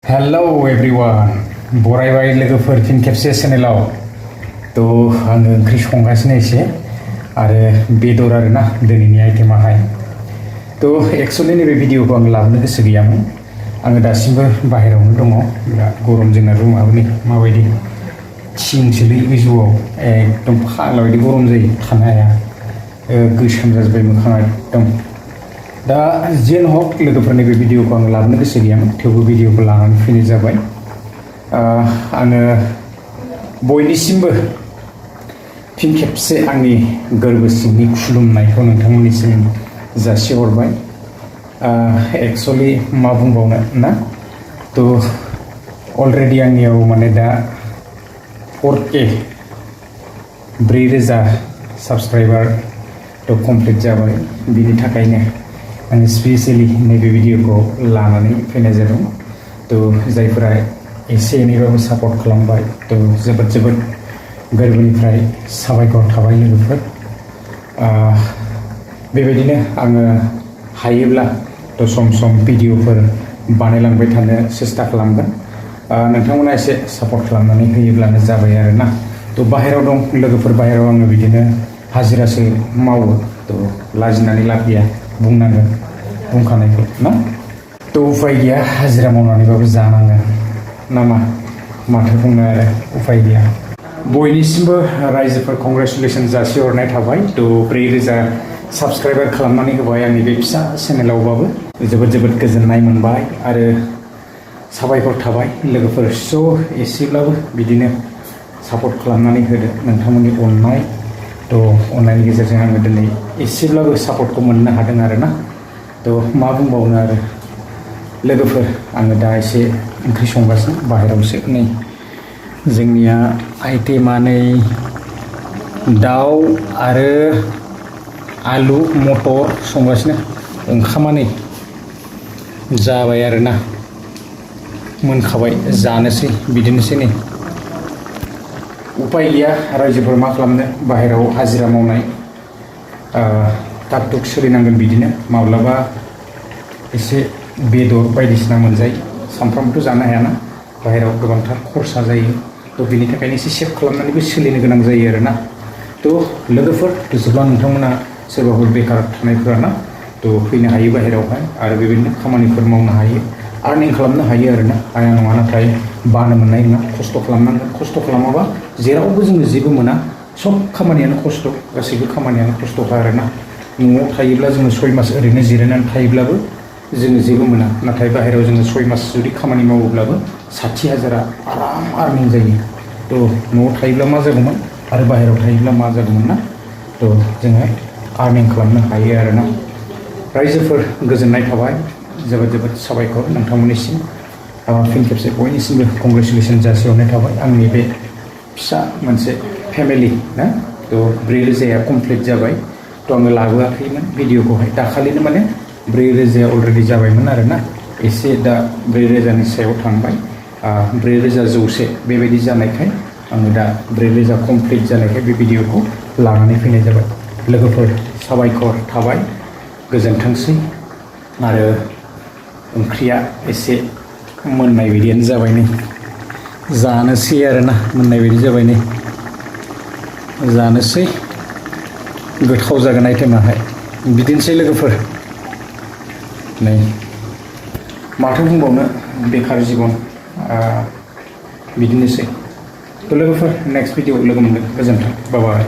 Hello everyone, बरायबाय लोगोफोर फिन खेबसे चेनेलाव तो आङो ओंख्रि संगासिनो एसे आरो बेदर आरोना दिनैनि आइटेमाहाय तो एक्चुअली नैबे भिडिअखौ आं लाबोनो गोसो गैयामोन आङो दासिमबो बाहेरायावनो दङ बिराद गरम जोंना रुमाबो नै माबायदि थिंसोलै गोजौआव एकदम फाग्ला बायदि गरम जायो थानो हाया गोसोम जाजोब्बाय मोखाङा एकदम दा जेन हक लोगोफोरनि बे भिडिअखौ आं लाबोनो गोसो गैयामोन थेवबो भिडिअखौ लानानै फैनाय जाबाय आङो बयनिसिमबो फिन खेबसे आंनि गोरबो सिंनि खुलुमनायखौ नोंथांमोननिसिम जासिहरबाय एक्चुअली मा बुंबावनो ना तो अलरेडि आंनियाव माने दा 4K 4000 साबस्क्राइबार तो कमप्लिट जाबाय बिनि थाखायनो आं स्पेशली नैबे भिडिअखौ लानानै फैनाय जादों तो जायफोरा एसे एनैबाबो सापर्ट खालामबाय तो जोबोद जोबोद गोरबोनिफ्राय साबायखर थाबाय लोगोफोर बेबायदिनो आङो हायोब्ला तो सम सम भिडिअफोर बानायलांबाय थानो सेस्था खालामगोन नोंथांमोना एसे सापर्ट खालामनानै होयोब्लानो जाबाय आरोना तो बाहेरायाव दं लोगोफोर बाहेरायाव आङो बिदिनो हाजिरासो मावो तो लाजिनानै लाब गैया बुंनांगोन बुंखानायखौ ना तो उफाय गैया हाजिरा मावनानैबाबो जानांगोन नामा माथो बुंनो आरो उफाय गैया बयनिसिमबो रायजोफोर कंग्रेचुलेसन जासिहरनाय थाबाय तो 4000 साबस्क्राइबार खालामनानै होबाय आंनि बे फिसा चेनेलावबाबो जोबोद जोबोद गोजोननाय मोनबाय आरो साबायखर थाबाय लोगोफोर स' एसेब्लाबो बिदिनो सापर्ट खालामनानै होदो नोंथांमोननि अननाय तो अननायनि गेजेरजों आङो दिनै एसेब्लाबो सापर्टखौ मोननो हादों आरोना तो मा बुंबावनो आरो लोगोफोर आङो दा एसे ओंख्रि संगासिनो बाहेरायावसो नै जोंनिया आइटेमा नै दाउ आरो आलु मटर संगासिनो ओंखामा नै जाबाय आरोना मोनखाबाय जानोसै बिदिनोसै नै उपाय गैया रायजोफोर मा खालामनो बाहेरायाव हाजिरा मावनाय थाग थुग सोलिनांगोन बिदिनो माब्लाबा एसे बेदर बायदिसिना मोनजायो सानफ्रामबोथ' जानो हायाना बाहेरायाव गोबांथार खरसा जायो तो बिनि थाखायनो एसे सेभ खालामनानैबो सोलिनो गोनां जायो आरोना तो लोगोफोर जेब्ला नोंथांमोना सोरबाफोर बेकार थानायफोरा ना तो फैनो हायो बाहेरायावहाय आरो बेबायदिनो खामानिफोर मावनो हायो आर्निं खालामनो हायो आरोना हाया नङा नाथाय बानो मोननाय नङा खस्थ' खालामनांगोन खस्थ' खालामाबा जेरावबो जोङो जेबो मोना सब खामानियानो खस्थ' गासैबो खामानियानो खस्थ'खा आरोना न'आव थायोब्ला जोङो 6 मास ओरैनो जिरायनानै थायोब्लाबो जोङो जेबो मोना नाथाय बाहेरायाव जोङो 6 मास जुदि खामानि मावोब्लाबो 60,000 आराम आर्निं जायो तो न'आव थायोब्ला मा जागौमोन आरो बाहेरायाव थायोब्ला मा जागौमोन ना तो जोङो आर्निं खालामनो हायो आरोना रायजोफोर गोजोननाय थाबाय जोबोद जोबोद साबायखर नोंथांमोननिसिम फिन खेबसे बयनिसिमबो कंग्रेचुलेसन जासिहरनाय थाबाय आंनि बे फिसा मोनसे फेमिलि ना तो 4000 कमप्लिट जाबाय तो आङो लाबोआखैमोन भिडिअखौहाय दाखालिनो माने 4000 अलरेडि जाबायमोन आरोना एसे दा 4000नि सायाव थांबाय 4100 बेबायदि जानायखाय आङो दा 4000 कमप्लिट जानायखाय बे भिडिअखौ लानानै फैनाय जाबाय लोगोफोर साबायखर थाबाय गोजोनथोंसै आरो ओंख्रिया एसे मोननाय बायदियानो जाबाय नै जानोसै आरोना मोननाय बायदि जाबाय नै जानोसै गोथाव जागोन आइटेमाहाय बिदिनोसै लोगोफोर नै माथो बुंबावनो बेकार जिबन बिदिनोसै तो लोगोफोर नेक्स्ट भिडिअ लोगो मोनगोन गोजोन्थों बाय बाय